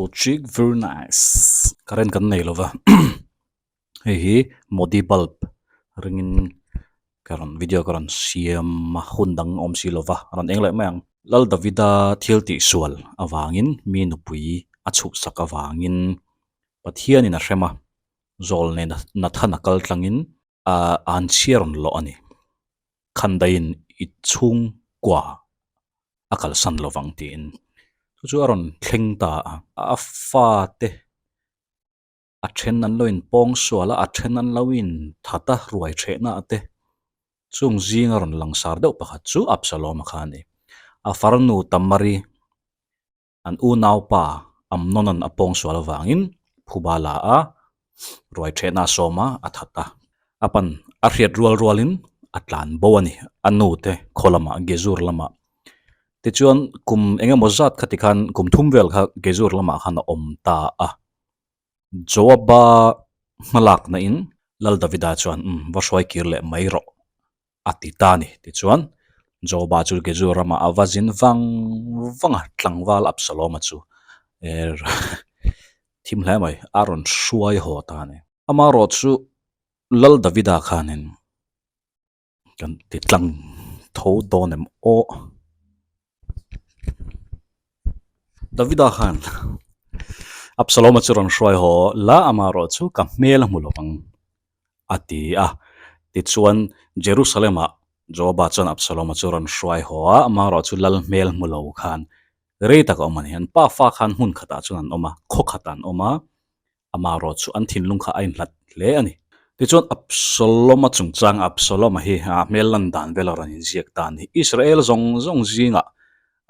Apple chick very nice current kan nei lova hei hi modi bulb ringin ka rawn video ka rawn siam a hun dang awm si lova a rawn eng leh mai ang. Lal Davida thil tih sual avangin mi nupui a chhuhsak avangin Pathianin a hrem a, zawl nen Nathana kal tlangin a an chhiar rawn lawh a ni. Khandaiin i chhungkua a kalsan lovang tiin chu chu a rawn thleng ta a. A fate a then an lo inpawng sual a, a then an lo inthat a ruai thehna te. Chung zinga rawn langsar deuh pakhat chu Absalom-a kha a ni. A farnu Tamari An unaupa Amnona'n a pawngsual avangin phuba la a, ruai thehna a sawm a, a that a. A pan a hriat rual rualin a tlan bo a ni, a nute khaw lamah, Gezur lamah. Tichuan kum eng emaw zat kha tikhan kum thum vel kha Gezur lamah khan a awm ta a. Joaba hmalakna in Lal Davida chuan, Umm, va hruai kir leh mai rawh. a ti ta a ni. Tichuan, Joba chu Gezur ramah a va zin vang vang a, tlangval Absaloma chu er thim hle mai, a rawn hruai haw ta a ni. Amaherawh chu Lal Davida khanin kan ti tlang tho dawn em aw. Davida khan Absaloma chu rawn hruai haw la, amaherawh chu ka hmel a hmu lo ang a ti a. Tichuan Jerusalem-ah Joaba chuan Absaloma chu rawn hruai haw a, amaherawh chu lal hmel hmu lo khan rei tak a awm a ni. An pafa khan hmun khatah chuan an awm a, khaw khatah an awm a, Amaherawh chu an thinlung kha a inhlat hle a ni. Tichuan Absalom-a chungchang Absalom-a hi a hmel lan dan vel a rawn inziak ta a ni. Israel zawng zawng zingah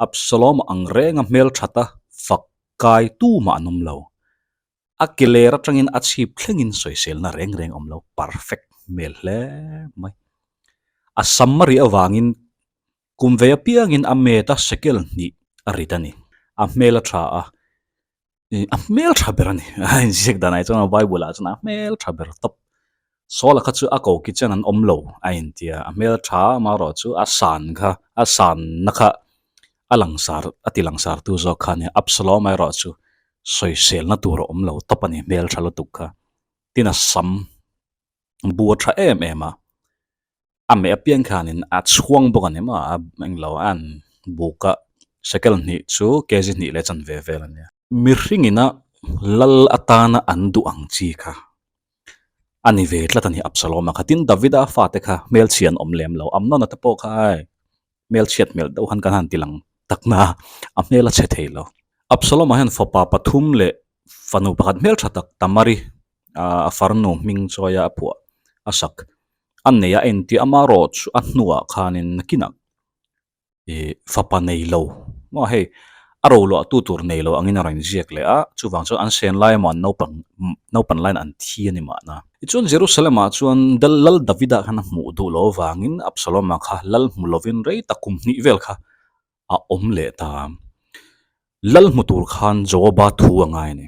Absalom-a ang renga hmel that a fak kai tumah an awm lo. A ke ler atangin a chhip thlengin sawiselna reng reng awm lo, perfect hmel hle mai. A sam a rih avangin kum ve apiangin a met a shekel hnih a rit a ni. A hmel a tha a, Ih a hmel tha ber a ni a inziak dan ah chuan a bible ah chuan a hmel tha ber tawp Saul-a kha chu a ko ki chuan an awm lo a intia a hmel tha amaherawh chu a san kha a sanna kha a langsar a ti langsar tu zawk kha a nia Absalom erawh chu sawiselna tur a awm lo tawp a ni hmel tha lutuk kha tin a sam bu a tha em em a. A meh apiang khanin a chhuang bawk a ni maw a englo a an buk a shekel hnih chu kg hnih leh chanve vel a nia. Mihring ina lal atana an duh ang chi kha a ni ve tlat a ni Absalom-a kha. Tin Davida fate kha hmelchhia an awm lem lo Amnon-a te pawh kha ai hmelchhiat hmel deuh khan kan han ti lang tak na a, a hmel a chhe thei lo. Absalom-a hian fapa pathum leh fanu pakhat hmeltha tak Tamari a farnu hming chawia a phuah a sak a nei a entir amaherawh chu a hnuah khanin nakinah ih fapa nei lo maw hei a roluah tu tur nei lo angin a rawn inziak leh a chuvang chuan an sen lai emaw an naupang naupan laiin an thi a ni mahna. Tichuan Jerusalem ah chuan Lal Davida khan a hmuh duh loh avangin Absalom-a kha lal hmu lovin rei tak kum hnih vel kha a awm leh ta. Lal hmu tur khan Joaba thu a ngai a ni.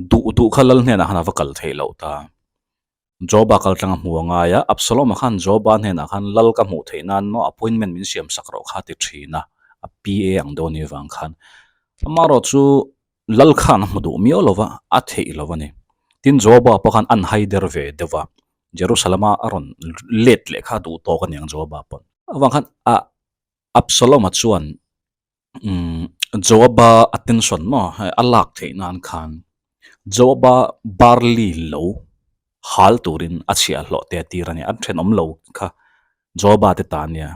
Duh duh kha lal hnenah khan a va kal theih loh ta. Joba kal tlang a hmu a ngai a, Absalom-a khan Joba hnenah khan lal ka hmuh theih nan maw appointment min siam sak rawh kha ti thin a, a PA ang dawn ni vang khan. Amaherawh chu lal khan a hmu duh miau lo va, a theih lo a ni. Tin Joba pawh khan an haider ve deuh va, Jerusalem-a a rawn let leh kha duh tawk a ni ang Joba pawn. Avang khan a Absalom-a chuan Umm Joaba attention maw hei a lak theih nan khan Joaba barley lo hal turin a chhiahhlawh te a tir a ni an thenawm lo kha Joaba te ta nia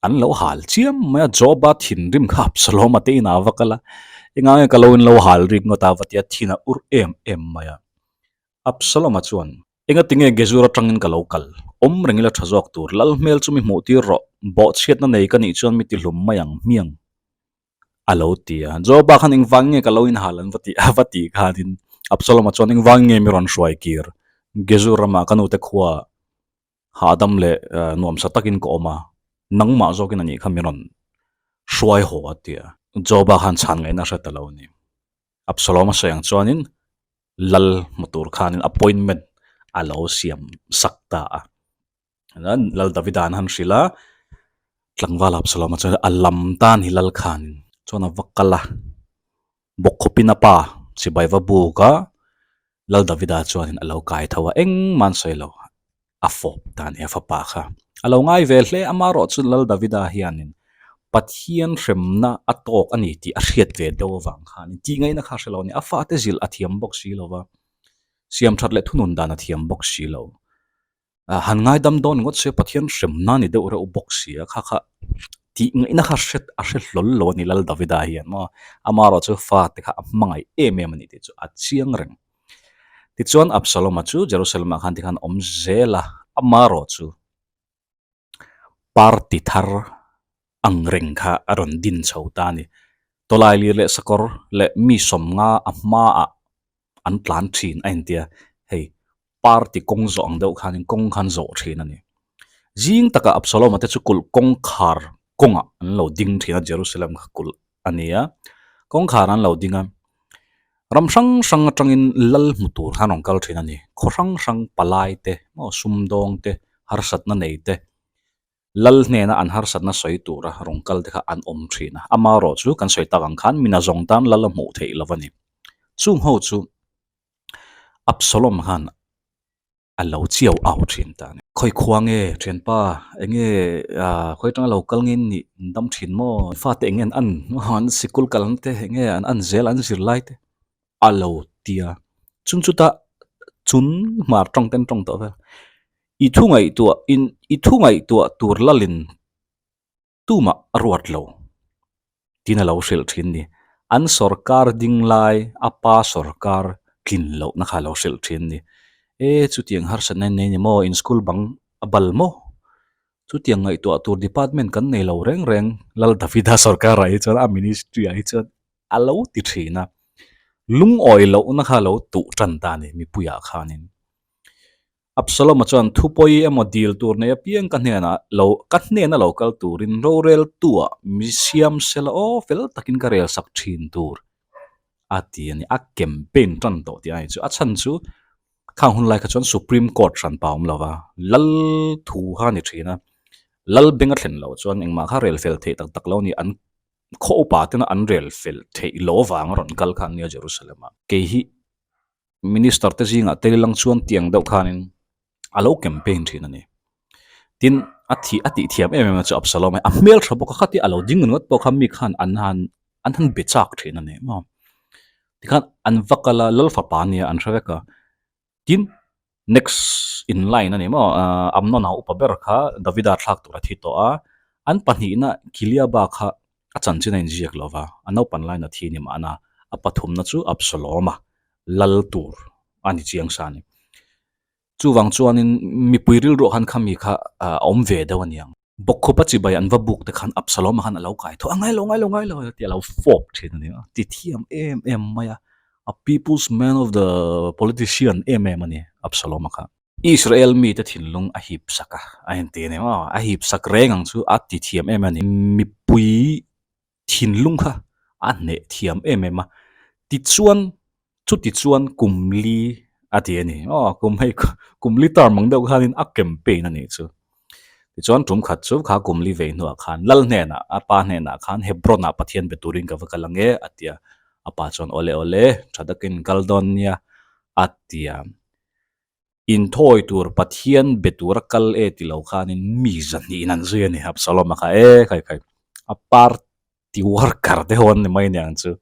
an lo hal chiam mai a Joaba thinrim kha Absalom-a te inah a va kal a engah nge ka lo in lo hal rik ngawt a va ti a thin a ur em em mai a Absalom-a chuan Engati nge Gezur atangin ka lo kal? Awm reng ila tha zawk tur, lal hmel chu mi hmuh tir rawh, bawhchhiatna nei ka nih chuan mi tihlum mai ang hmiang a lo ti a. Joaba khan engvang nge ka lo inhal an va ti a va tih khanin Absalom-a chuan engvang nge mi rawn hruai kir? Gezur ramah ka nute khua hahdam leh nuamsa takin ka awm a, nangmah zawkin a nih kha mi rawn hruai haw a ti a. Joaba khan chhan ngaihna a hre ta lo a ni. Absalom-a sawi ang chuanin lal hmu tur khanin appointment a lo siam sak ta a. Lal Davida an han hrilh a, tlangval Absalom-a chuan a lam tan hi lal khanin chuan a va kal a. Bawkkhawpin a pa chibai va buk a, Lal Davida chuanin a lo kai tho a, engmah an sawi lo, a fawp ta a ni a fapa kha. A lo ngai ve hle, amaherawh chu Lal Davida hianin Pathian hremna a tawk a ni tih a hriat ve deuh avang khanin tih ngaihna kha a hre lo a ni, a fate zilh a thiam bawk si lo va, siam that leh thunun dan a thiam bawk si lo. Han ngaidam dawn ngawt se Pathian hremna ni deuh reuh bawk si a, kha kha tih ngaihna kha hre a hre hlawl lo a ni Lal Davida hian maw amaherawh chu fate kha a hmangaih em em a ni tih chu a chiang reng. Tichuan Absalom-a chu Jerusalem-ah khan tikhan a awm zel a, amaherawh chu party thar ang reng kha a rawn din chho ta a ni. Tawlailir leh sakawr leh mi sawmnga a hmaah an tlan thin a intia hei party kawng zawh ang deuh khanin kawng khan zawh thin a ni. Zing takah Absalom-a te chu kulh kawngkhar kawngah an lo ding thin a Jerusalem kha kulh a ni a, kawngkhar an lo ding a, ram hrang hrang atangin lal hmu tur khan rawn kal thin a ni. Khaw hrang hrang palai te maw sumdawng te harsatna nei te Lal hnena an harsatna sawi tura rawn kal te kha an awm thin a, amaherawh chu kan sawi tak ang khan mina zawng tan lal a hmuh theih lo a ni. Chung ho chu Absalom khan a lo chiau au thin ta a ni. Khawi khua nge thianpa, enge khawi atanga lo kal nge nih an dam thin maw? Fate enge an an an sikul kal ang te enge an an zel an zir lai te a lo ti a. Chung chutah chun hmar tawng ten tawng tawh vel. I thu ngaihtuah in i thu ngaihtuah tur lalin tumah a ruat lo tin a lo hrilh thin ni. An sawrkar ding lai a pa sawrkar tlin lohna kha a lo hrilh thin ni. E chutiang harsatna in nei ni maw in school bang a bal maw? Chutiang ngaihtuah tur department kan nei lo reng reng Lal Davida sawrkarah hi chuan a ministry ah hi chuan a lo ti thin a. Lungawi lohna kha a lo tuh tan ta a ni mipuiah khanin. Absalom-a chuan thupawi emaw dil tur nei apiang ka hnenah lo ka hnena lo kal turin roreltuah mi siam sela aw fel takin ka rel sak thin tur a ti a ni. A campaign tan tawh tih a ni chu. A chhan chu khang hun lai kha chuan Supreme Court hran pa awm lo va, lal thu kha a ni thin a, lal beng a thlen loh chuan engmah kha rel fel theih tak tak lo a ni. An khaw upa tena an rel fel theih loh avanga rawn kal kha an nia Jerusalem-ah. Kei hi Minister te zingah tel lang chuan tiang deuh khanin a lo campaign thin a ni. Tin, a thih a tih thiam em em a chu Absalom a a hmel tha bawk a khati a lo ding ringawt pawh kha mi khan an han an han be chak thin a ni maw. Tikhan an va kal a lal fapa nia an hre vek a. Tin, next in line a ni maw Amnon-a upa ber kha Davida thlak tur a thi tawh a, an pahnihna Kiliaba kha A chanchin a inziak lo va, a naupan laina thi ni mahna a pathumna chu Absalom-a lal tur a ni chiang sa a ni. Chuvang chuanin mipui rilruah khan khami kha a awm ve deuh a niang. Bawkkhupa chibai an va buk te khan Absalom-a khan a lo kai tho a, ngai lo, ngai lo, ngai lo tih a lo fawp thin a ni a, ti thiam em em mai a, a people's man of the politician em em a ni Absalom-a kha. Israel mite thinlung a hip sak a, a inti a ni maw? A hip sak reng ang chu a ti thiam em a ni. Mipui thinlung kha a hneh thiam em em a, tichuan chuti chuan kum li a ti a ni maw? Kum hei kum li term ang deuh khanin a campaign a nih chu. Tichuan tum khat chu kha kum li vei hnuah khan lal hnenah a pa hnenah khan Hebron-ah Pathian be turin ka va kal ang e a ti a, a pa chuan awle awle tha takin kal dawn nia a ti a. Inthawi tur Pathian be tura kal e ti lo khanin mi zahnihin an zui a ni. Absalom-a kha e khai khai a party worker te ho an ni mai aniang chu.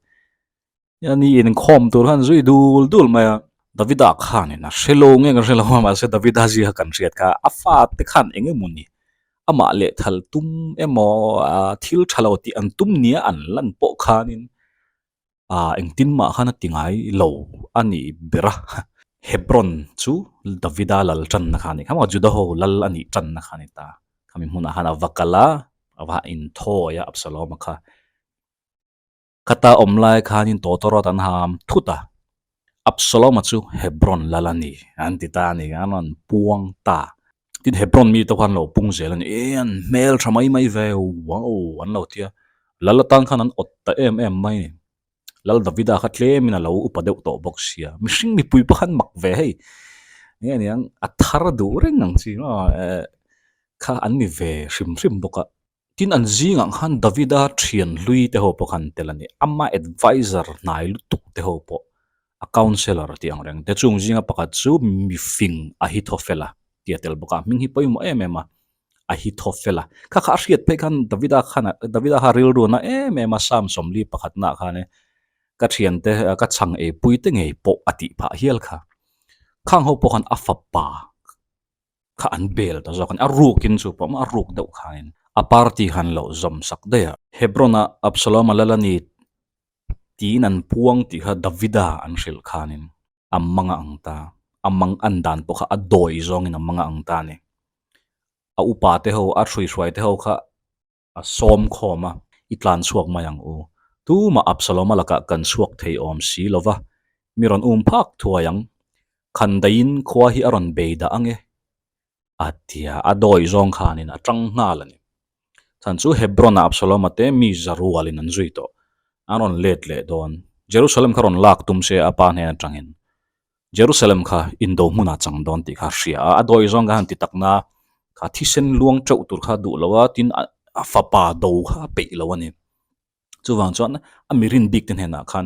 Ani inkhawm tur khan zui dul dul mai a. Davida khanin a hre lo nge kan hre lo a mahse Davida zia kha kan hriat kha a fate khan eng emaw ni amah lehthal tum emaw thil tha lo tih an tum nia an lan pawh khanin Ah engtin mah khan a ti ngai lo a nih ber a, Hebron chu Davida lal tanna kha a ni kha maw, Juda ho lal a nih tanna kha a ni ta. Khami hmunah khan a va kal a, a va inthawi a Absalom-a kha. Khata awm lai khanin tawtawrawt an ham thut a, Absalom-a chu Hebron lal a ni an ti ta a ni, an rawn puang ta. Tin Hebron mi te khan lo pung zel a ni, e an hmel tha mai mai ve, wow an lo ti a, lal atan khan an awt ta em em mai a ni. Lal Davida kha tlemin a lo upa deuh tawh bawk sia, mihring mipui pawh khan mak ve hei, enge niang a thar duh reng ang chi maw eh kha an ni ve hrim hrim bawk a. Tin an zingah khan Davida thian hlui te ho pawh khan tel a ni. Ama adviser hnai lutuk te ho pawh a counsellor tih ang reng te chung zinga pakhat chu mifing Ahithophel-a tih a tel bawk a, hming hi pawimawh em em a, Ahithophel-a. Kha kha a hriat phei khan Davida khan Davida kha rilru na em em a, Psalm 41 naah khan e ka thiante ka chhang eipui te ngei pawh a tih phah hial kha. Khang ho pawh khan a fapa kha an bel ta zawk a ni, a rukin chu pawh a ruk deuh khanin a party khan lo zawm sak daih a. Hebron-a Absalom-a lal a ni tiin an puang tih kha Davida an hrilh khanin a mang a ang ta, a mang an dan pawh kha a dawi zawngin a mang a ang ta a ni. A upa te ho, a hruihruai te ho kha A sawm khawm a, I tlan chhuak mai ang u. Tumah Absalom-a lakah kan chhuak thei awm si lo va, mi rawn um phak thuai ang. Khandaiin khua hi a rawn bei dah ang e. A tia, a dawi zawng khanin a tang nghal a ni. Chhan chu Hebron-a Absalom-a te mi za rualin an zui tawh. An rawn let leh dawn. Jerusalem kha rawn lak tum se a pa hnen atangin. Jerusalem kha indo hmunah chang dawn tih kha a hria a, a dawi zawng kha han ti tak na, kha thisen luang teuh tur kha duh lo a, tin a fapa do kha a peih lo a ni. Chuvang chuan a mirin bik te hnenah khan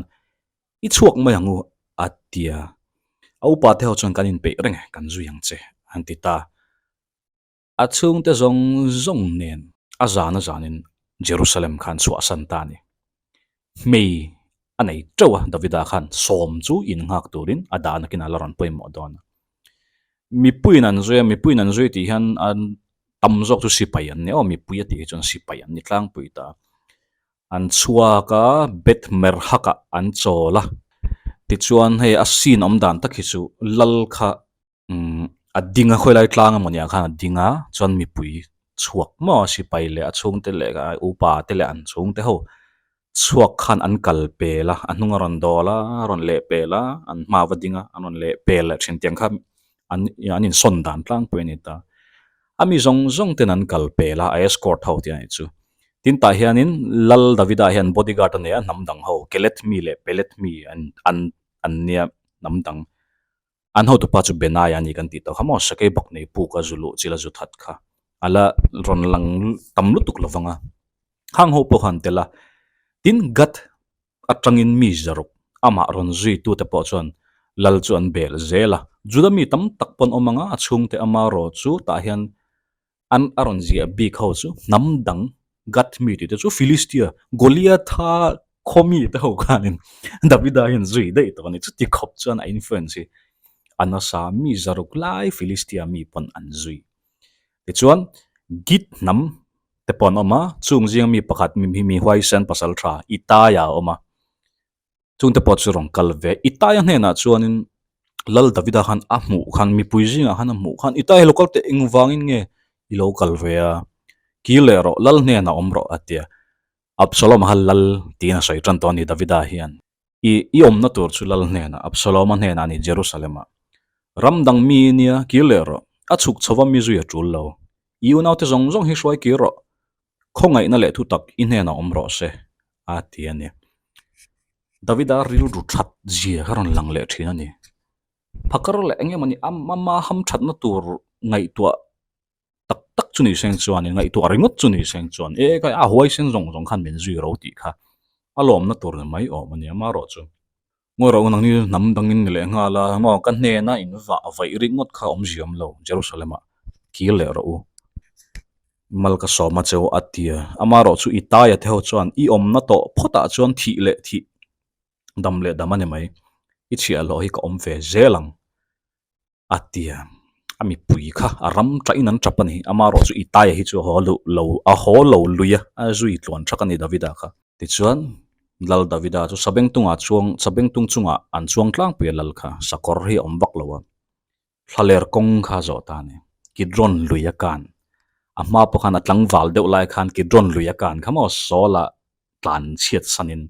i chhuak mai ang u a ti a, a upa te ho chuan kan inpeih reng e, kan zui ang che an ti ta. A chhungte zawng zawng nen a zan a zanin Jerusalem khan chhuahsan ta a ni. Hmei a nei teuh a, Davida khan sawm chu in nghak turin a dah nakin a la rawn pawimawh dawn a. Mipuiin an zui a, mipuiin an zui tih hian an tam zawk chu sipai an ni aw, mipui a tih hi chuan sipai an ni tlangpui ta. An chhuak a, Beth Merhak-ah an chawl a, tichuan hei a scene awm dan tak hi chu lal kha Umm a ding a khawilai tlang emaw nia khan a ding a chuan mipui chhuak maw sipai leh a chhungte leh upa te leh an chhungte ho chhuak khan an kal pel a a hnung a rawn dawl a a rawn leh pel a an hma va ding a an rawn leh pel leh thin tiang kha an an insawn dan tlangpui a ni ta a mi zawng zawng ten an kal pel a a escort ho tih a nih chu tin tah hianin Lal Davida hian bodyguard a nei a hnam dang ho Kelet mi leh Pelet mi an an an nia hnam dang. An hotupa chu Benaiah a ni kan tih tawh kha maw, sakei bak nei puk a zu luh chil a zu that kha a la rawn lang tam lutuk lo vang a, hang ho pawh kha an tel a, tin Gath atangin mi zaruk amah rawn zuitute pawh chuan lal chu an bel zel a, Juda mi tam tak pawn awm ang a, a chhungte ama rawh chu tah hian An a rawn ziah bik ho chu hnam dang Gath mi tih te chu Philistia Goliatha khaw mi te ho khanin Davida hian zui daih tawh a ni. Chuti khawp chuan a influence hi a nasa mi zaruk lai Philistia mi pawn an zui. Tichuan Git hnam te pawh an awm a, chung zinga mi pakhat mi huaisen pasal tha Itaia a awm a. Chungte pawh chu rawn kal ve. Itaia hnenah chuanin Lal Davida khan a hmuh khan, mipui zingah khan a hmuh khan, Itaia lo kal teh engvangin nge i lo kal ve a? Kir leh rawh, Lal hnenah awm rawh a ti a. Absalom-a kha Lal tiin a sawi tan tawh a ni Davida hian. I i awmna tur chu Lal hnenah, Absalom-a hnenah a ni Jerusalem-ah. Ram dang mi i nia, kir leh rawh. A chhuk chho va mi zui a tul lo. I unaute zawng zawng hi hruai kir rawh. Khawngaihna leh thutak i hnenah awm rawh se, a ti a ni. Davida rilru that zia kha rawn lang leh thin a ni. Phakar leh eng emawni ama ham thatna tur ngaihtuah tak tak chu ni seng chuan ngaihtuah ringawt chu ni seng chuan e kai a huaisen zawng zawng khan min zui ro tih kha a lawmna tur ni mai awm a ni amarawh chu. Ngawi rawh nangni hnam dangin ni leh nghal a, maw ka hnena in vah vaih ringawt kha awm ziam lo Jerusalem-ah kir leh rawh u. Mal ka sawm a cheu a ti a, amarawh chu i taia te ho chuan i awmna tawh phawtah chuan thih leh thih dam leh dam a ni mai, i chhiahhlawh hi ka awm ve zel ang. A ti a, a mipui kha a ram ṭahin an ṭap a ni. Amaherawh chu Itaia hi chu a haw luh lo, a haw lo lui a, a zui tluan ṭhak a ni Davida kha. Tichuan, Lal Davida chu Sabengtungah chuang, Sabengtung chungah an chuang tlangpui a Lal kha, sakawr hi a awm vak lo a, thlaler kawng kha a zawh ta a ni. Kidron lui a kan, a hma pawh khan a tlangval deuh lai khan Kidron lui a kan kha maw Saul-a tlan chhiat sanin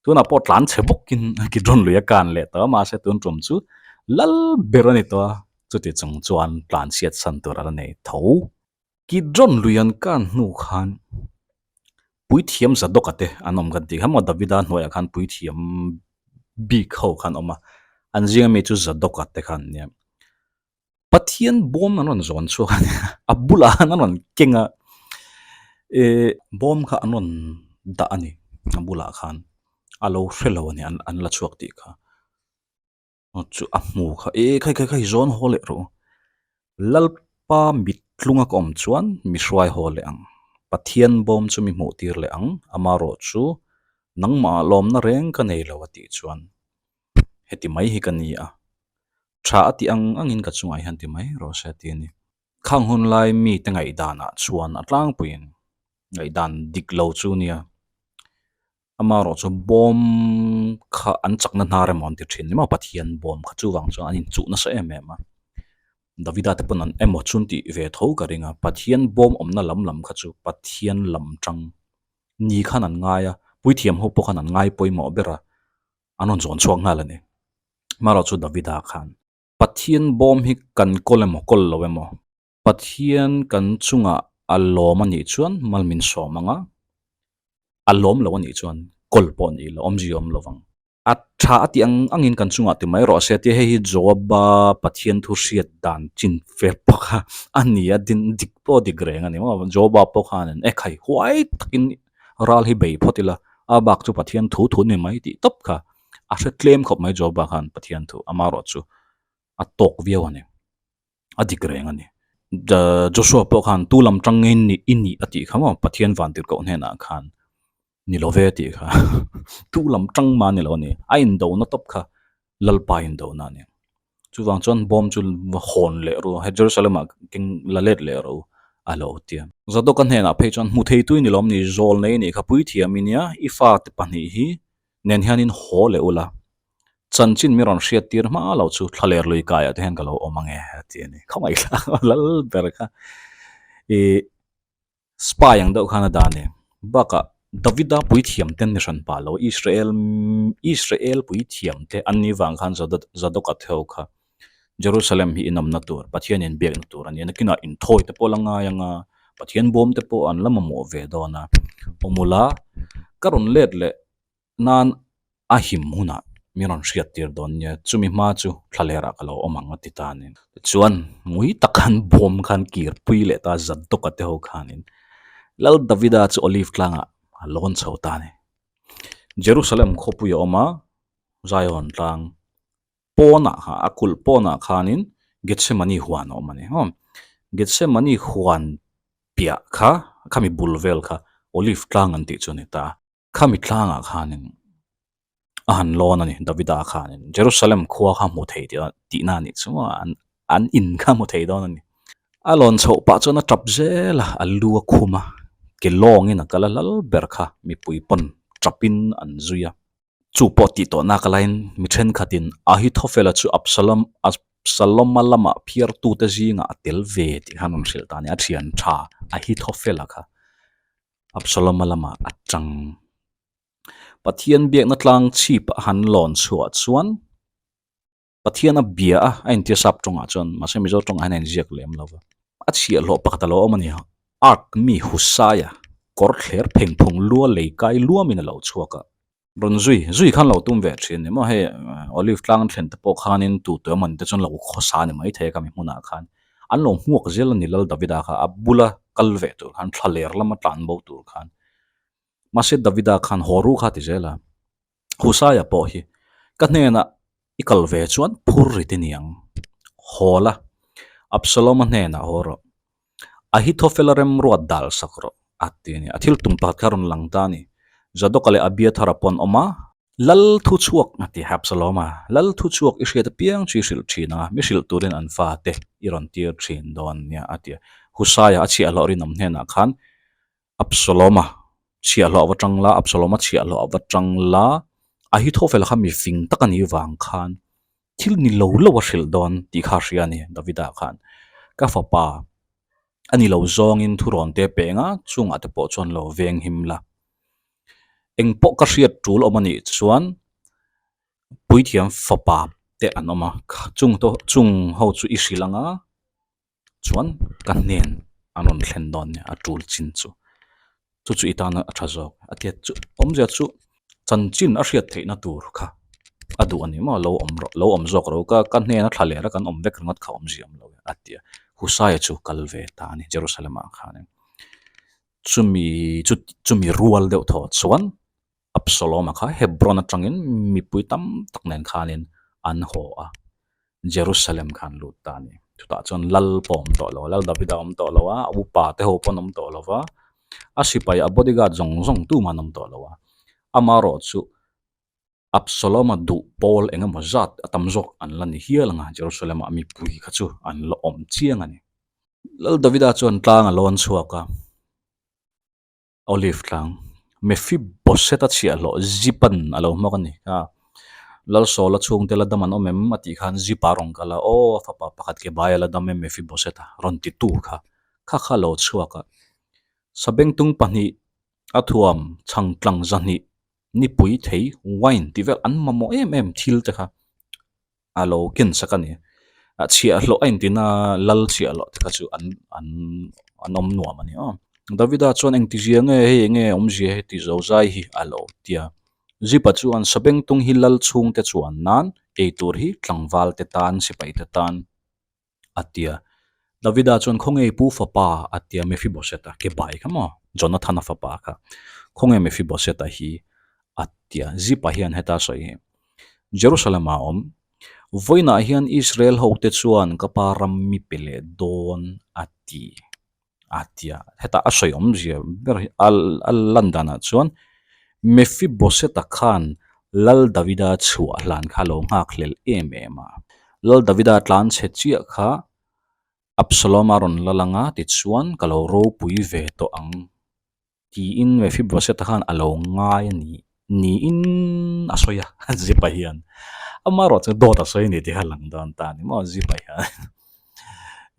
Tunah pawh tlan chhe bawkin Kidron lui a kan leh tawh a, mahse tun tum chu lal ber a ni tawh a, chuti chung chuan tlan chhiat san tur a la nei tho. Kidron lui an kan hnu khan puithiam Zadok-a te an awm kan tih kha maw Davida hnuaiah khan puithiam bik ho khan awm a, an zinga mi chu Zadok-a te khan nia. Pathian bawm an rawn zawn chhuak a nia, a bulah khan an rawn keng a. Ih bawm kha an rawn dah a ni a bulah khan a lo hre lo a ni an la chhuak tih kha chu a hmu kha eh khai khai khai zawn haw leh rawh u Lalpa mit tlunga ka awm chuan mi hruai haw leh ang Pathian bawm chu mi hmuh tir leh ang amarawh chu nangmah lawmna reng ka nei lo a tih chuan heti mai hi ka ni a tha a tih ang angin ka chungah hian ti mai rawh se a ti a ni. Khang hun lai mite ngaihdanah chuan a tlangpuiin ngaihdan dik lo chu nia. Amaherawh chu bawm kha an chakna hnar emaw an ti thin ni maw Pathian bawm kha chuvang chuan an inchuh nasa em em a. Davida te pawn an emaw chun tih ve tho ka ring a, Pathian bawm awmna lam lam kha chu Pathian lam tang ni khan an ngai a, puithiam ho pawh khan an ngai pawimawh ber a, an rawn zawn chhuak nghal a ni. Amaherawh chu Davida khan. Pathian bawm hi kan kawl emaw kawl lo emaw, Pathian kan chungah a lawm a nih chuan mal min sawm ang a, a lawm lo a nih chuan kawl pawh a nih lo, awmzia awm lo vang. A tha a tih ang angin kan chungah ti mai rawh se tia hei hi Joaba Pathian thu hriat dan chin fel bawk a a ni a, din dik pawh a dik reng a ni maw. Joaba pawh khanin e khai huai takin ral hi bei phawt ila, a bak chu Pathian thu thu ni mai tih tawp kha a hre tlem khawp mai Joba khan Pathian thu amaherawh chu a tawk viau a ni, a dik reng a ni. Joshua pawh khan tu lam tang nge ni i nih a tih kha maw Pathian vantirhkoh hnenah khan ni lo ve a tih kha tu lam tang mah a ni lo a ni, a indona tawp kha Lalpa indona a ni. Chuvang chuan bawm chu va hawn leh ru a, Jerusalem ah keng la let leh ro a lo ti a. Zadoka hnenah phei chuan hmu thei tui ni lawm ni, zawl nei nih kha puithiam i nia, i fate pahnih hi nen hianin haw leh ula, chanchin mi rawn hriat tir hma lo chu thlaler lui kaiah te hian ka lo awm ange a ti a ni. Khawngaihthlak lal ber kha i spy ang deuh khan a dah a ni. Bakah Davida puithiam te an ni hran pah lo, Israel Israel puithiam te an nih vang khan Zadoka theu kha Jerusalem hi inawmna tur, Pathian inbiakna tur a ni a, nakinah inthawi te pawh la ngai ang a, Pathian bawm te pawh an la mamawh ve dawn a, awmula ka rawn let leh nan a him hunah min rawn hriat tir dawn nia, chumi hma chu thlalerah ka lo awm ang a ti ta a ni. Tichuan, ngui tak khan bawm khan kir pui leh ta Zadoka te ho khanin Lal Davida chu Olive tlangah a lawn chho ta a ni. Jerusalem khawpui a awm a, Zion tlang pawnah kha a kulh pawnah khanin Gethsemane huan a awm a ni maw. Gethsemane huan piah kha khami bul vel kha Olive tlang an tih chu a ni ta a. Khami tlangah khanin a han lawn a ni Davida khanin Jerusalem khua kha hmu thei tih tihna a nih chu maw an an in kha hmu thei dawn a ni. A lawn chhoh pah chuan a tap zel a, a lu a khum a, ke lawngin a kal a lal ber kha mipui pawn tapin an zui a. Chu pawh tih tawh nak alaiin mi thenkhatin Ahithophela chu Absalom Absaloma lamah phiartute zingah a tel ve tih khan rawn hrilh ta a ni. A thian tha Ahithophela kha Absaloma lamah a tang. Pathian biakna tlang chhip a han lawn chhuah chuan Pathian a bia a, a intia sap tawngah chuan, mahse Mizo tawngah hian a inziak lem lo va. A chhiahhlawh pakhat a lo awm a ni. Ark mi Husaia kawr thler pheng phung lua lei kai luamin a lo chhuak a. Rawn zui zui khan lo tum ve thin ni maw hei Olive tlang an thlen te pawh khanin tu tu emaw te chuan lo khawsa a ni maithei a khami hmunah khan. An lo hmuak zel a ni Lal Davida kha a bula kal ve tur khan thlaler lama tlan bo tur khan. Mahse Davida khan haw ru kha ti zel a. Husaia pawh hi ka hnenah i kal ve chuan phur rit i ni ang. Haw la, Absalom-a hnenah haw rawh. Ahithophel-a remruat dal sak rawh, a ti a ni. A thil tum pakhat kha a rawn lang ta a ni. Zadoka leh Abiathara pawh an awm a. Lal thu chhuak, a ti Absalom-a. Lal thu chhuak i hriat apiang chu i hrilh thin ang a, mi hrilh turin an fate i rawn tir thin dawn nia, a ti a. Husaia a chhiahhlawh rinawm hnenah khan Absalom-a chhiahhlawh ava tang la, Absalom-a chhiahhlawh ava tang la, Ahithophel kha mi fing tak a nih vang khan thil ni lo lo a hrilh dawn tih kha a hria a ni Davida khan. Ka fapa a ni lo zawngin thurawn te peng a, chungah te pawh chuan lo veng him la. Eng pawh ka hriat tul awm a nih chuan puithiam fapa te an awm a, chung chung ho chu i hrilh ang a. chuan ka hnen an rawn thlen dawn nia a tul chin chu chu chu i tana a tha zawk a tiat chu awmzia chu chanchin a hriat theihna tur kha a duh a ni maw lo awm rawh lo awm zawk rawh ka ka hnena thla leh a kan awm vek ringawt kha awmzia awm lo e a ti a Husaia chu kal ve ta a ni Jerusalem ah khanin. Chumi chu chumi rual deuh thaw chuan Absalom-a kha Hebron atangin mipui tam tak nen khanin an haw a, Jerusalem kha an lut ta a ni. Chutah chuan lal pawh a awm tawh lo a, Lal Davida a awm tawh lo a, a upa te ho pawh an awm tawh lo va, a sipai a bodyguard zawng zawng tumah an awm tawh lo a. Amaherawhchu Absalom-a duh pawl eng emaw zat a tam zawk an la ni hial ang a, Jerusalem-ah mipui kha chu an la awm chiang a ni. Lal Davida chuan tlang a lawn chhuak a, Olive tlang, Mephibosheth-a chhiahhlawh Zipa'n a lo hmawk a ni kha. Lal Saul-a chhungte la dam an awm em? a tih khan Zipa a rawn kal a, Aw, a fapa pakhat ke bai a la dam e Mephibosheth-a rawn titu kha, kha kha a lo chhuak a. Sabengtung pahnih a thuam chhang tlang zahnih nipui thei wine tih vel an mamawh em em thil te kha a lo ken sak a ni. A chhiahhlawh a intina lal chhiahhlawh te kha chu an an an awm nuam a ni aw. Davida chuan engtizia nge hei enge awmzia heti zo zai hi a lo ti a. Zipa chuan Sabengtung hi lal chhungte chuan nan eitur hi tlangval te tan sipai te tan a ti a. Davida chuan Khawnge pu fapa a ti a, Mephibosheth-a ke bai kha maw? Jonathana fapa kha. Khawnge Mephibosheth-a hi a ti a. Zipa hian heta sawi hi Jerusalem-ah a awm. Vawiinah hian Israel hote chuan ka pa ram mi pe leh dawn a ti. A ti a, hetah a sawi awmzia ber hi a a lan danah chuan Mephibosheth-a khan Lal Davida chhuah hlan kha a lo nghak hlel em em a. Lal Davida tlan chhe chiah kha Absalom-a rawn la lang a, tichuan ka lo ropui ve tawh ang. Tiin Mephibosheth-a khan a lo ngai a ni niin a sawi a, Zipa hian. Amaherawh chu dawt a sawi a ni tih kha a lang dawn ta a ni maw Zipa hian.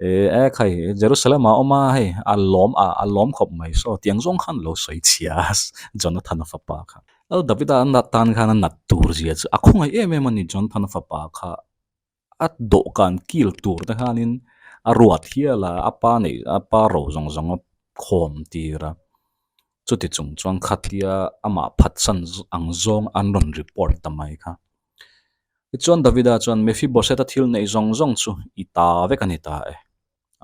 E e khai Jerusalem ah a awm a hei a lawm a a lawm khawp mai saw tiang zawng khan a lo sawi chhia a Jonathan-a fapa kha. Lal Davida a nat tan khan a nat tur zia chu a khawngaih em em a ni Jonathan-a fapa kha. A dawhkan kil tur te khanin a ruat hial a, a pa neih a pa ro zawng zawng a khawm tir a, chuti chung chuan khatia amah phatsan ang zawng an rawn report ta mai kha. Tichuan Davida chuan Mephibosheth-a thil neih zawng zawng chu i ta vek a ni ta e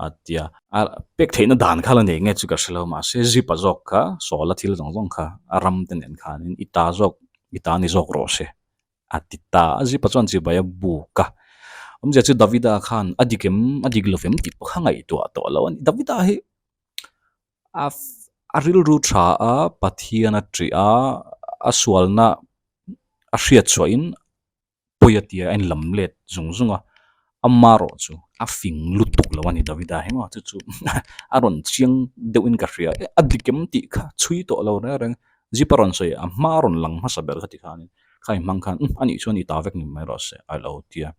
a ti a, a pek theihna dan kha la nei nge chu ka hre lo mahse zip a zawk kha Saul-a thil zawng zawng kha a ram te nen khanin i ta zawk i ta ni zawk rawh se A ti ta a, Zipa chuan chibai a buk a. Awmzia chu Davida khan a dik em, a dik lo em tih pawh kha ngaihtuah tawh lo a ni. Davida hi a a rilru tha a, Pathian a ṭih a, a sualna a hriat chhuahin pawi a ti a, a inlam let zung zung a. Amaherawh chu a fing lutuk lo a ni Davida hi maw, chu chu a rawn chiang deuhin ka hria. A dik em tih kha chhui tawh lo reng reng. Zipa rawn sawi a hma rawn lang hmasa ber kha ti khanin kha i hmang khan umm anih chuan i ta vek ni mai rawh se a lo ti a.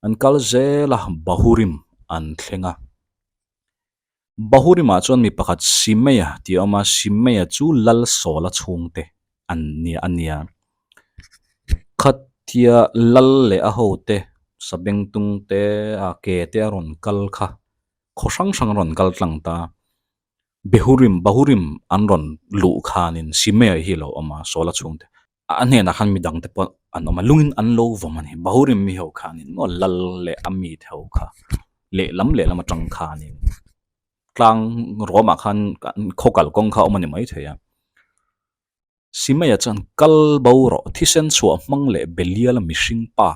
An kal zel a Bahurim an thleng a. Bahurimah chuan mi pakhat Simeia tih a awm a, Simeia chu Lal Sawla chhungte an nia a nia. Khatia Lal leh a hote Sabengtung te a ke te a rawn kal kha khaw hrang hrang a rawn kal tlang ta. Behurim, Bahurim an rawn luh khanin Simeia hi a lo awm a, Sawla chhungte. A hnenah khan midang te pawh an awm a, lungin an lo vawm a ni. Bahurim mi ho khanin maw lal leh a mi te ho kha lehlam lehlam atang khanin tlang ruamah khan khaw kalkawng kha a awm a ni maithei a. Simeia chuan kal bo rawh, thisen chhuah hmang leh Beliala mihring pa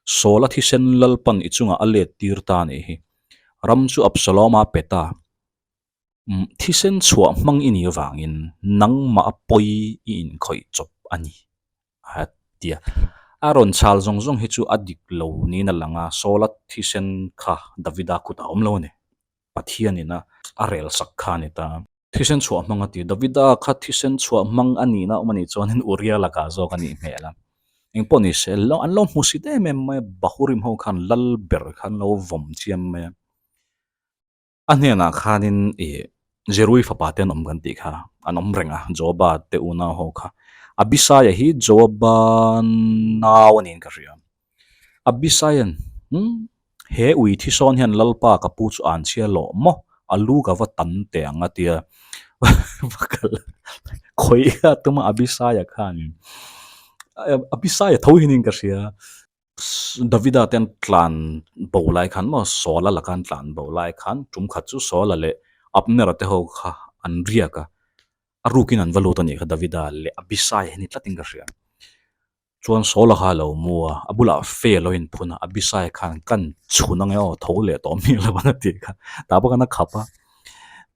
Sawla thisen Lalpan i chungah a let tir ta a nih hi. Ram chu Absalom-a pe ta. Thisen chhuah hmang i nih avangin nangmah a pawi i inkhawih chawp a ni a ti a. A rawn chhal zawng zawng hi chu a dik lo niin a lang a, Saula thisen kha Davida kutah a awm lo a ni. Pathianin a rel sak kha a ni ta. Thisen chhuah hmang a ti. Davida kha thisen chhuah hmang a nihna awm a nih chuanin Uria lakah zawk a nih hmel a. Engpawh ni se, an lo hmusit em em mai a, Bahurim ho khan lal ber kha an lo vawm chiam mai a. A hnenah khanin ih Jerui fapa te an awm kan tih kha an awm reng a, Joaba te unau ho kha. Abisaia hi Joaba nau a niin ka hria. Abisaia'n, Umm, he ui thi sawn hian Lalpa ka pu chu an chhia lawh maw? A lu ka va tan teh ang a tia. Va kal khawih kha tuma Abisaia khanin Abisaia tho hi niin ka hria. Davida te an tlan bo lai khan maw Saula laka an tlan bo lai khan tum khat chu Saula leh Abnera te ho kha an riak a, a rukin an va lut a nih kha Davida leh Abisai hi ni tlatin ka hria. Chuan Saula kha a lo mu a, a bulah fe a lo inphun a, Abisai khan kan chhun ange aw tho leh tawh miah lo an a tih kha, tah pawh khan a khap a,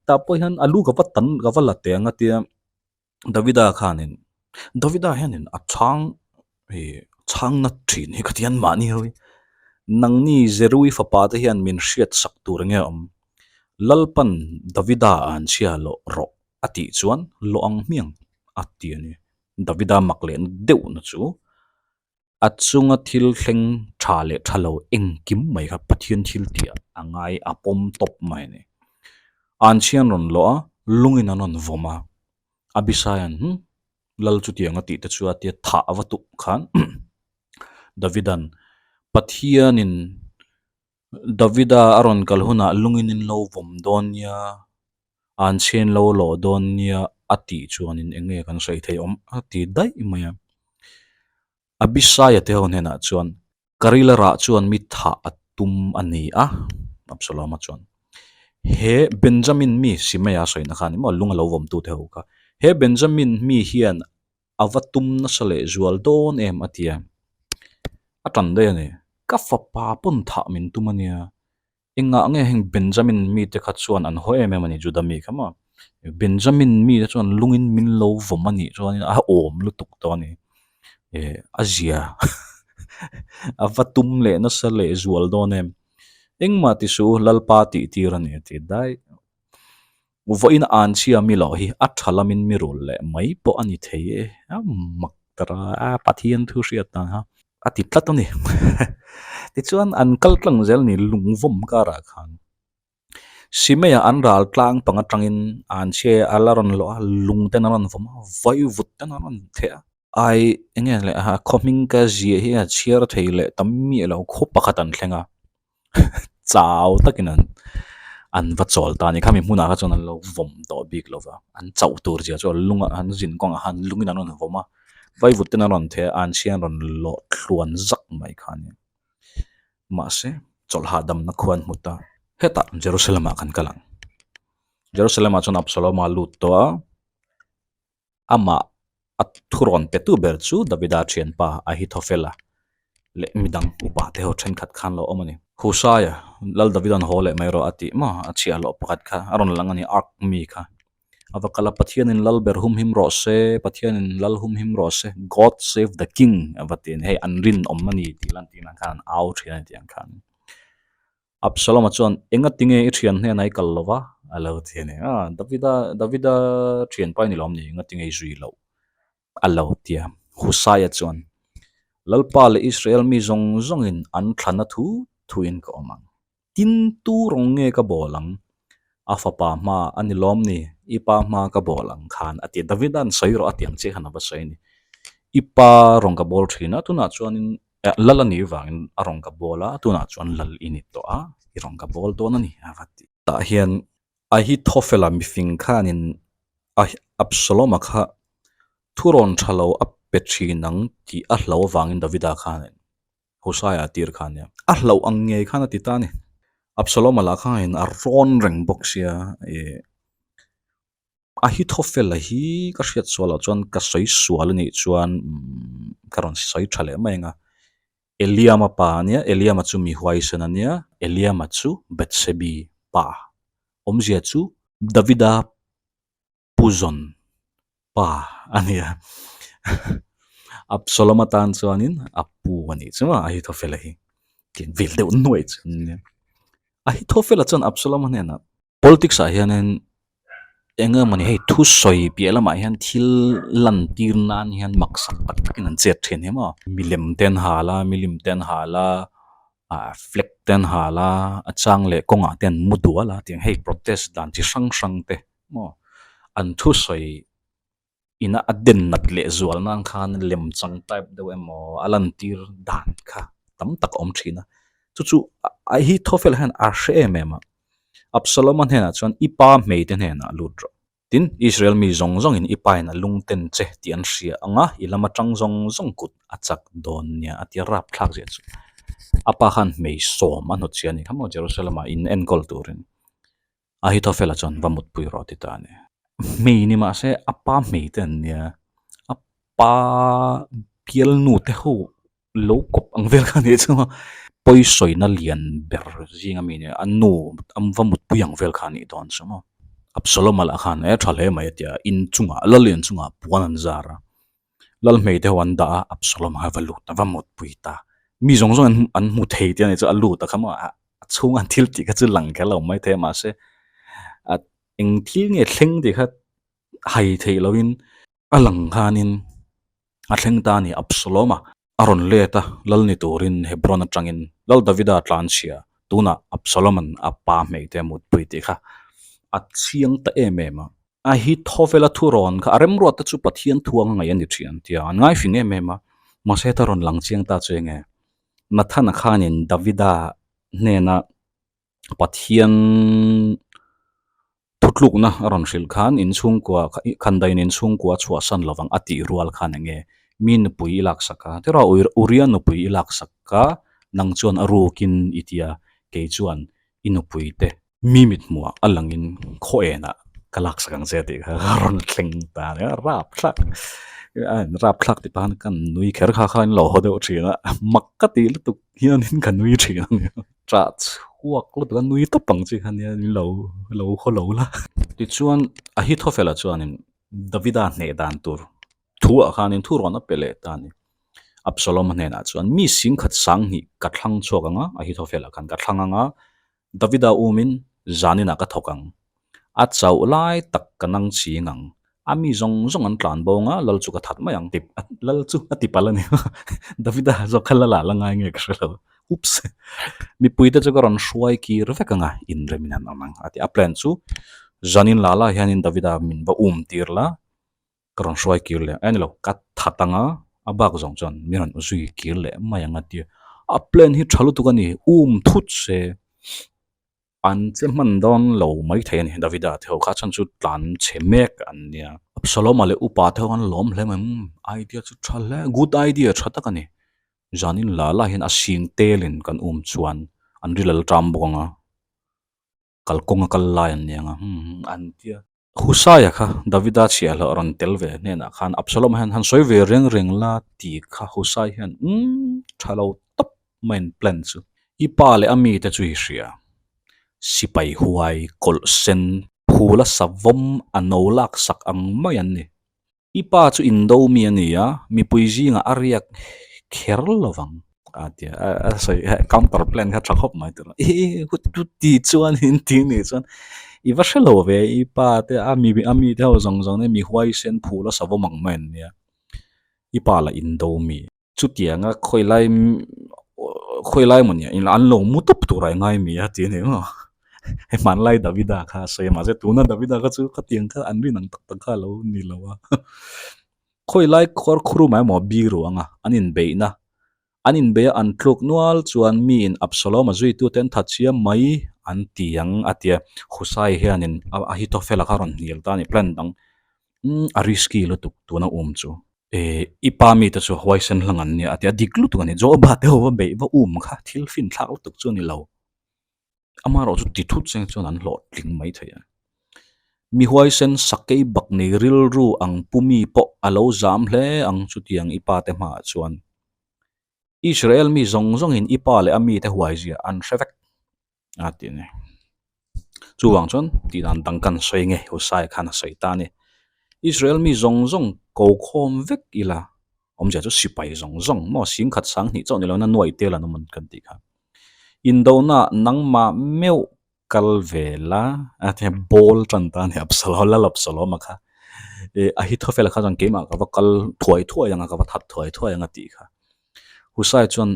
tah pawh hian a lu ka va tan ka va la teh ang a tia Davida khanin Davida hianin a chhang ih chhang na thin hi ka ti an mahni ho hi nangni Zerui fapa te hian min hriat sak tur enge awm Lalpan Davida an chhia loh rawh a tih chuan lawh ang hmiang a ti a ni. Davida mak leh na deuh na chu a chunga thil thleng tha leh tha lo engkim mai kha Pathian thil tih ah a ngai a pawm tawp mai a ni. An chhian rawn lawh a, lungin an rawn vawm a, Abisaia'n hmm lal chutiang a tih te chu a tia thah a va tuk khan Davida'n Pathianin Davida a rawn kal hunah lungin in lo vawm dawn nia, an chhian lo lawh dawn nia a tih chuanin eng nge kan sawi theih awm a ti daih mai a. Abisai-a te ho hnenah chuan ka rila rah chuan mi thah a tum a ni a, Absalom-a chuan he Benjamin mi Simei-a sawina kha a ni maw lung a lo vawmtu te ho kha he Benjamin mi hian a va tum nasa leh zual dawn em a ti a, a tan daih a ni. Ka fapa pawn thah min tum a nia, engah nge heng Benjamin mite kha chuan an haw em em a ni Juda mi kha maw? Benjamin mite chuan lungin min lo vawm a nih chuanin a awm lutuk tawh a ni. Eh a zia a va tum leh nasa leh zual dawn em? Engmah ti suh u Lalpa tih tir a ni a ti daih. Vawiin an chhia mi loh hi a tha lamin mi rul leh mai pawh a ni thei e, a mak ta ra a, Pathian thu hriat dan kha a ti tlat a ni. Tichuan an kal tlang zel ni lungvawm karah khan Simei-ah an ral tlang pang atangin an chhia a la rawn lawh a, lung ten a rawn vawm a, vaivut ten a rawn theh a. Ai eng nge le a khaw hming ka ziah hi a chhiar thei leh tam miah lo khaw pakhat an thleng a. Chau takin an an va chawl ta a ni. Khami hmunah kha chuan an lo vawm tawh bik lo va, an chauh tur zia chu a lungah an zin kawngah khan lungin an rawn vawm a, vaivut ten an rawn theh a, an chhia an rawn lawh thluan zak mai kha a ni. Mahse, chawlh hahdamna khua an hmu ta. Hetah Jerusalem ah kan kal ang. Jerusalem ah chuan Absalom-a lut tawh a. Amah a thurawn petu ber chu Davida thianpa Ahithophela leh midang upa te ho thenkhat khan lo awm a ni. Husaia, Lal Davida'n haw leh mai rawh a tih maw? A chhiahhlawh pakhat kha a rawn lang a ni, Ark mi kha. A va kal a, Pathianin lal ber humhim rawh se, Pathianin lal humhim rawh se, God save the king a va ti a ni. Hei an rinawm a ni tih lan tih nan khan an au thin a ni tih ang khan. Absalom-a chuan, Enga tinge i thian hnenah i kal lo va? a lo ti a ni. A, Davida, Davida thianpa i ni lawm ni? Enga tinge i zui loh? a lo ti a. Husaia chuan, Lalpa leh Israel mi zawng zawngin an thlana thu thuin ka awm ang. Tin tu rawng nge ka bawl ang? A fapa hma a ni lawm ni? I pa hma ka bawl ang khan a ti a. Davida'n sawi rawh a ti ang chiah khan a va sawi a ni. I pa rawng ka bawl thin a, tunah chuanin Lal a nih vangin a rawn ka bawl a, tunah chuan lal i ni tawh a, i rawn ka bawl dawn a ni a va ti. Tah hian Ahithophela mifing khanin Absalom-a kha thurawn tha lo a pe thin ang tih a hlauh avangin Davida khanin Husaia a tir kha a nia. A hlauh ang ngei khan a ti ta a ni. Absalom-a lah khanin a rawn reng bawk sia ih. Ahithophela hi ka hriat sual loh chuan ka sawi sual a nih chuan ka rawn sawi tha leh mai ang a, Eliama pa a nia, Eliama chu mi huaisen a nia, Eliama chu Bethsebi pa awmzia chu Davida puzawn pa a nia, Absalom atan chuanin a pu a nih chu maw Ahithophela hi, tih vel deuh nuaih chu a nia. Ahithophela chuan Absalom-a hnenah. Politics ah hianin eng emawni hei thusawi piah lamah hian thil lan tir nan hian maksak tak takin an chet thin hi maw milem te an hal a milim te an hal a ah flag te an hal a a chang leh kawngah te an mu dual a tiang hei protest dan chi hrang hrang te maw an thusawi ina a den nat leh zual nan khan lem chang type deuh emaw a lantir dan kha tam tak a awm thin a chu chu a hi thawfel hian a hre em em a Absalom-a hnenah chuan i pa hmei te hnenah lut rawh tin Israel mi zawng zawngin i pa in a lung ten che tih an hria ang a i lam atang zawng zawng kut a chak dawn nia a ti a rapthlak zia chu a pa khan hmei sawm a hnawt chhia a ni kha maw Jerusalem-ah in enkawl turin. Ahithophela chuan va mutpui rawh ti ta a ni. Hmei ni mah se a pa hmei te an nia, a pa bialnu te ho lo kawp ang vel kha a nih chu a, pawisawina lian ber zing ami nia a nu a va mutpui ang vel kha a nih dawn chu maw. Absalom-a lah khan e tha hle mai a ti a, inchungah lal inchungah puan an zar a, lal hmei te ho an dah a, Absalom-a kha va lut a va mutpui ta, mi zawng zawng an hmu thei tih a nih chu a lut a kha maw a chhunga an thil tih kha chu lang kher lo maithei a mahse a Eng thil nge thleng tih kha hai theih loin a lang khanin a thleng ta a ni. Absalom-a a rawn let a, lal ni turin Hebron atangin Lal Davida a tlanchhia. Tunah Absalom-a'n a pa hmeite a mutpui tih kha a chiang ta em em a. A hi thawvela thurawn kha a remruat te chu Pathian thu anga ngaih a ni thin an ti a, an ngaifing em em a. Mahse heta rawn lang chiang ta chu enge Nathana khanin Davida hnena Pathian thutlukna a rawn hrilh khan inchhungkua khandaiin inchhungkua chhuahsan lovang a tih rual khan eng nge mi nupui i laksak a tiraw Uria nupui i laksak a nang chuan a rukin i tia kei chuan i nupui te mi mithmuhah a langin khaw enah ka laksak ang che tih kha a rawn thleng ta a nia rapthlak rapthlak tih pahan ka nui kher kha kha in lo haw deuh thin a mak ka tih lutuk hianin ka nui thin a nia. Ṭah chhuak lutuk a nui tawp ang chi kha nia min lo lo haw lo la. Tichuan Ahithophel-a chuanin Davida hneh dan tur thuah khanin thu rawn a pe leh ta a ni. Absalom-a hnenah chuan mi singkhat sanghnih ka thlang chhuak ang a, Ahithophel-a khan ka thlang ang a, Davida umin zaninah ka thawk ang. A chauh lai tak ka nang ching ang. A mi zawng zawng an tlan bawng a, lal chu ka that mai ang. Lal chu a ti palh a ni. Davida zawk kha lal ah la ngai nge ka hre lo. Oops! Mipuite chu ka rawn hruai kir vek ang a, inremin an awm ang a ti. A plan chu zanin la la hianin Davida min va um tir la, ka rawn hruai kir leh ang. A ni lo, ka that ang a, a bak zawng chuan min rawn zui kir leh mai ang a ti. A plan hi tha lutuk a ni, um thut se. An che hman dawn lo mai thei a ni, Davida te ho kha chhan chu tlan chhe mek an nia. Absaloma leh upa te ho an lawm hle mai, umm idea chu tha hle, good idea tha tak a ni. Zanin la la hian a sing telin kan um chuan an ri lal ṭam bawk ang a, kalkawng a kal lai an ni ang a, umm an tia. Husaia kha Davida chhiahhlawh rawn tel ve hnenah khan Absalom hian han sawi ve reng reng la tih kha Husai hian umm tha lo tawp mai an plan chu. I pa leh a mite chu i hria. Sipai huai kawlh sen phula savawm a no laksak ang mai an ni. I pa chu indo mi a ni a, mipui zingah a riak kher lo vang. A ti a, a sawi counter plan kha tha khawp mai tur a, i ti chuan in ti nih chuan i va hre lo ve i pa te a mi a mi te ho zawng zawng nen mi huaisen phul a savawm ang mai an nia, i pa lah indo mi. Chutianga khawi lai khawi lai maw nia an lo mu tawp tur a ngai mi a ti a ni maw hei hmanlai Davida kha a sawi a mahse tuna Davida kha chu khatiang kha an rin ang tak tak kha a lo ni lo a khawi lai khuar khur mai emaw biru anga an inbeihna an inbeih a an tluk nual chuan miin Absalom a zuitute an that chiam mai an ti ang a tia Husai hianin Ahithophel-a kha a rawn hnial ta a ni plan dang a risky lutuk tuna um chu. Eh, i pa mite chu huaisen hlang an nia a ti a, dik lutuk a ni. Joba te ho va beih va um kha thil fin thlak lutuk chu a ni lo. Amaherawh chu ti thut cheng chuan an hlawhtling mai thei a. Mi huaisen sakei bak nei rilru ang pu mi pawh a lo zam hle ang chutiang i pa te hmaah chuan. Israel mi zawng zawngin i pa leh a mite huaizia an hre vek. a ti a ni. Chuvang chuan tih dan dang kan sawi nge Husai khan a sawi ta a ni. Israel mi zawng zawng ko khawm vek ila awmzia chu sipai zawng zawng maw singkhat sanghnih chauh ni lo na nuai tel an awm kan tih kha. Indona nangmah meuh kal ve la a ti a bawl tan ta a ni Absalom lal Absalom a kha eh Ahithophel kha chuan keimah ka va kal thuai thuai ang a ka va that thuai thuai ang a tih kha. Husai chuan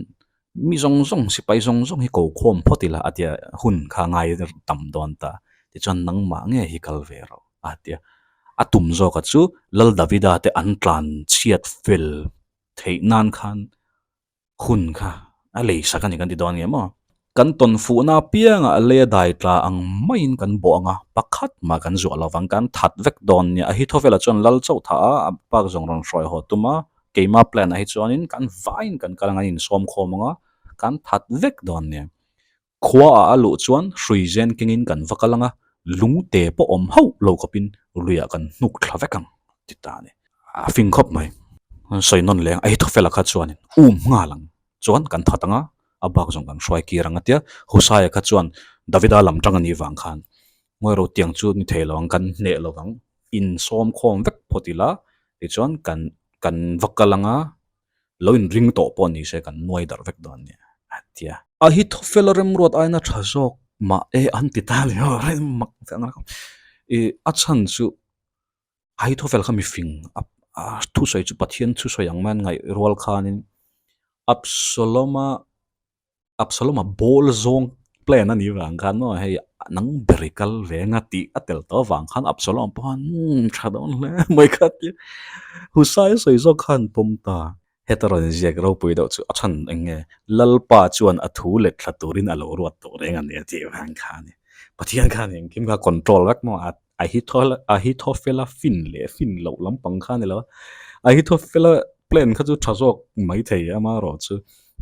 Mi zawng zawng, sipai zawng zawng hi ko khawm phawt ila a tia hun kha ngai tam dawn ta. Tichuan nangmah nge hi kal ve rawh a tia. A tum zawka chu Lal Davida te an tlan chhiat fel theih nan khan hun kha a lei sak a ni kan ti dawn nge maw. Kan tawn fuhna apiangah a lei a dai tla ang maiin kan bawh ang a, pakhat mah kan zuah lo vang, kan that vek dawn nia. Ahithophel-a chuan Lal chauh thah a, a bak zawng rawn hruai haw tum a, Keima plan ah hi chuanin kan vaiin kan kal ang a, an insawm khawm ang a, kan that vek dawn nia. Khua ah a luh chuan hrui zen kengin kan va kal ang a, Lungte pawh awm hauh lo khawpin luiah kan hnuk thla vek ang ti ta a ni. A fing khawp mai. Sawi nawn leng Ahithophela kha chuanin um nghal ang chuan kan that ang a, a bak zawng kan hruai kir ang a tia. Husaia kha chuan Davida lam tang a nih vang khan ngawi ro tiang chu ni thei lo ang, kan hneh lo vang, insawm khawm vek phawt ila tichuan kan kan va kal ang a, lo inring tawh pawh ni se kan nuai darh vek dawn nia a ti a. Ahithophela remruat aina tha zawk mah e an ti ta leh aw reng mak te ang a ih a chhan chu Ahithophel kha mifing a thusawi chu Pathian thusawi ang mai an ngaih rual khanin Absalom-a Absalom-a ball zawng plan a nih vang khan maw hei nang ber i kal ve anga tih a tel tawh avang khan Absalom pawh khan umm tha dawn hle mai kha a ti a, Husai sawi zawk khan pawm ta. Heta rawn inziak ropui deuh chu a chhan eng nge Lalpa chuan a thu let thla turin a lo ruat tawh reng a ni a tih vang kha a ni. Pathian khan engkim kha control vek maw a Ahithophela fin leh fin loh lampang kha a ni lo a, Ahithophela plan kha chu tha zawk maithei amaherawh chu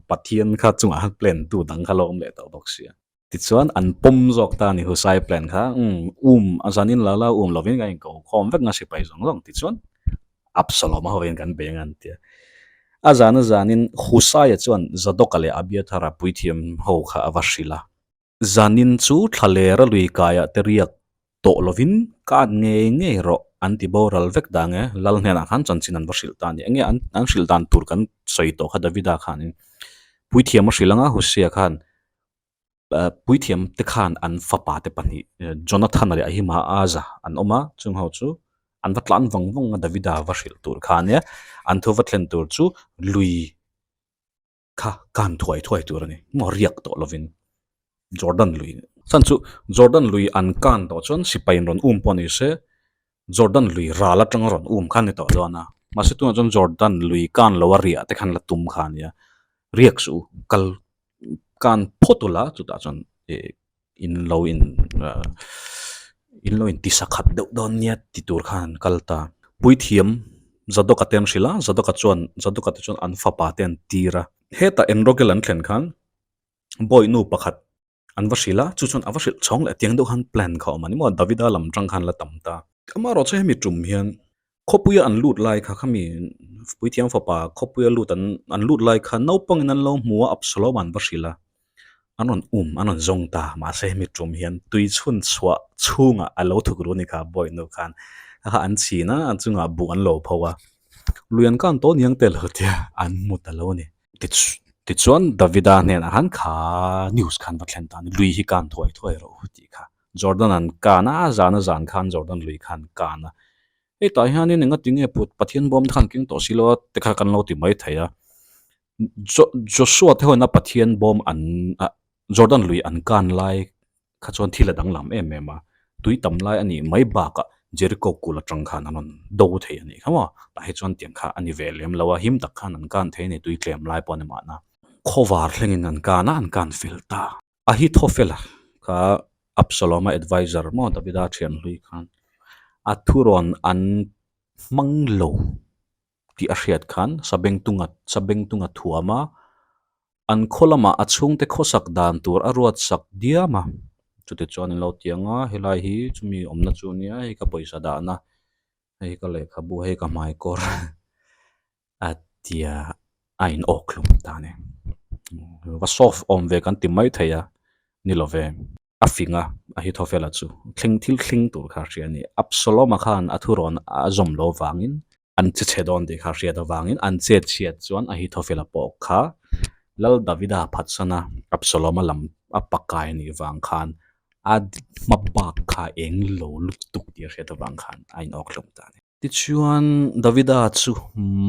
Pathian kha chungah khan plan tu dang kha lo awm leh tawh bawk sia. Tichuan an pawm zawk ta a ni Husai plan kha, umm um a zanin la la um lovin kan inko khawm vek nga sipai zawng zawng tichuan Absalom-a hovin kan bei anga an ti a. A zan a zanin Husaia chuan Zadoka leh Abiathara puithiam ho kha a va hrilh a. Zanin chu thlalera lui kaiah te riak tawh lovin ka at ngei ngei rawh an ti boral vek dang e, Lal hnenah khan chanchin an va hrilh ta a ni. Enge an an hrilh dan tur kan sawi tawh kha Davida khanin puithiam a hrilh anga Husia khan puithiam te khan an fapa te pahnih Jonathan-a leh Ahimaaz-a an awm a, chung ho chu an va tlan vang vang a Davida va hrilh tur kha a nia, an thu va thlen tur chu lui kha kan thuai thuai tur a ni maw riak tawh lovin Jordan lui chhan chu Jordan lui an kan tawh chuan sipai in rawn um pawh ni se Jordan lui ral atanga rawn um kha a ni tawh dawn a mahse tunah chuan Jordan lui kan lo a riah te khan la tum kha a nia riak suh u kal kan phawt ula chutah chuan ih in lo in in lo in ti sakhat deuh dawn nia ti tur khan an kal ta. Puithiam Zadoka te an hrilh a, Zadoka chuan Zadoka te chuan an fapa te an tir a. Hetah Enrogel an thlen khan bawihnu pakhat an va hrilh a, chu chuan a va hrilh chhawng leh tiang deuh khan plan kha a awm a ni maw, Davida lam tang khan la tam ta. Amaherawhchu hemi tum hian Khawpuia an lut lai kha khami Puithiam fapa khawpuia lut an an lut lai kha naupangin an lo hmu a, Absalom an va hrilh a, an rawn um an rawn zawng ta, mahse hemi tum hian tui chhun chhuah chhungah a lo thuk ru a ni kha bawihnu khan a kha an chhin a, a chungah buh an lo pho a, lui an kan tawh niang tel lo tia an hmu ta lo a ni. Tichuan Davida hnenah khan kha news khan va thlen ta a ni, lui hi kan thuai thuai rawh u tih kha Jordan an kan a, a zan a zan khan Jordan lui khan kan a. Hetah hianin enga tinge put Pathian bawm te khan keng tawh si lo a te kha kan lo ti mai thei a. Jo Joshua te hoina Pathian bawm an ah Jordan lui an kan lai kha chuan thil a danglam em em a. Tui tam lai a nih mai bakah Jericho kul atang khan an rawn do thei a nih kha maw. Tah hi chuan tiang kha a ni ve lem lo a, him tak khan an kan thei a ni tui tlem lai pawh a ni mahna. Khawvar thlengin an kan a, an kan fel ta. Ahithophel-a kha Absalom-a adviser maw Davida thian hlui khan a thurawn an hmang lo tih a hriat khan Sabengtunga Sabengtunga thuam a, an khaw lamah a chhungte khawsak dan tur a ruat sak diam a, chutichuan in lo ti ang a, helai hi chumi awmna chu nia hei ka pawisa dahna hei ka lehkhabu hei ka hmaikawr a tia a in awk hlum ta a ni. Va soft awm ve kan ti mai thei a ni lo ve. A fing a, Ahithophel-a chu thleng thil thleng tur kha a hria a ni. Absalom-a khan a thurawn a zawm lo vangin an che chhe dawn tih kha a hriat avangin an chet chhiat chuan Ahithophel-a pawh kha Lal Davida phatsana Absalom-a lam a pakai a nih vang khan a hma bak kha eng lo lutuk tih a hriat avang khan a in awk hlum ta a ni. Tichuan, Davida chu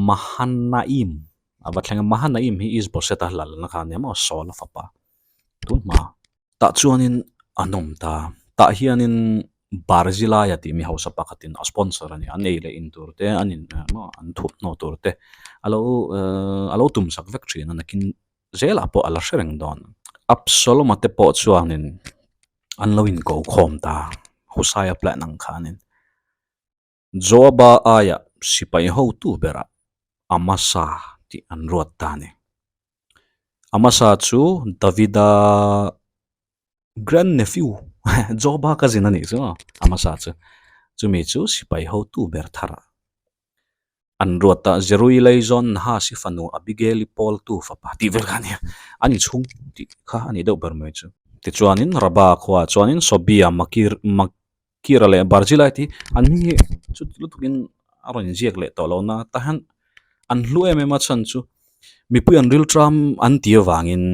Mahanaim a va thleng a, Mahanaim hi Isboseta lalna kha a ni a maw, Saula fapa tun hma. Tah chuanin an awm ta, tah hianin Barzilaia tih mi hausa pakhatin a sponsor a ni, an ei leh in tur te, an in maw an thawmhnaw tur te a lo a lo tum sak vek thin a, nakin zelah pawh a la hre reng dawn. Absalom-a te pawh chuanin an lo inko khawm ta, Husaia plan ang khanin. Joaba aia sipai hotu berah Amasa tih an ruat ta a ni. Amasa chu Davida grand nephew. Joaba cousin a nih chu maw Amasa chu. Chumi chu sipai hotu ber thar ah an ruat a, Zerui Leizawn Nahasi fanu Abigail-i pawltu fapa tih vel kha a nia, an inchhung tih kha a nih deuh ber mai chu. Tichuanin Raba khuaah chuanin Sobia Makir Makira leh Barzilai tih an hming hi chuti lutukin a rawn inziak leh tawh lo na tah hian an hlu em em a chhan chu mipui an rilṭam an tih avangin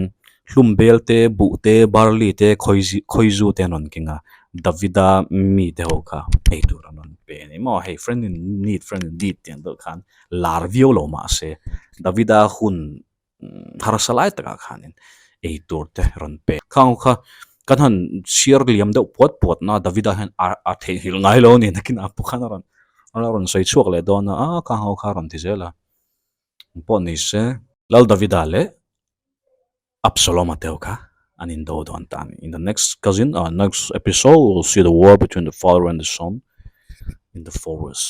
hlum bel te buh te barley te khawi khawizu te an rawn keng a Davida mite ho kha ei tur an rawn pe a ni maw hei friend in need friend in deed tih ang deuh khan lar viau lo mahse Davida hun harsa lai takah khanin ei tur te rawn pe khang kha kan han chhiar liam deuh puat puat na Davida hian a a theihnghilh ngai lo a ni nakin a pu khan a rawn a rawn sawi chhuak leh dawn a a khang ho kha a rawn ti zel a pawh ni se Lal Davida leh Absalom a teu kha an indo dawn ta a ni in the next cousin ah next episode we will see the war between the father and the son in the forest.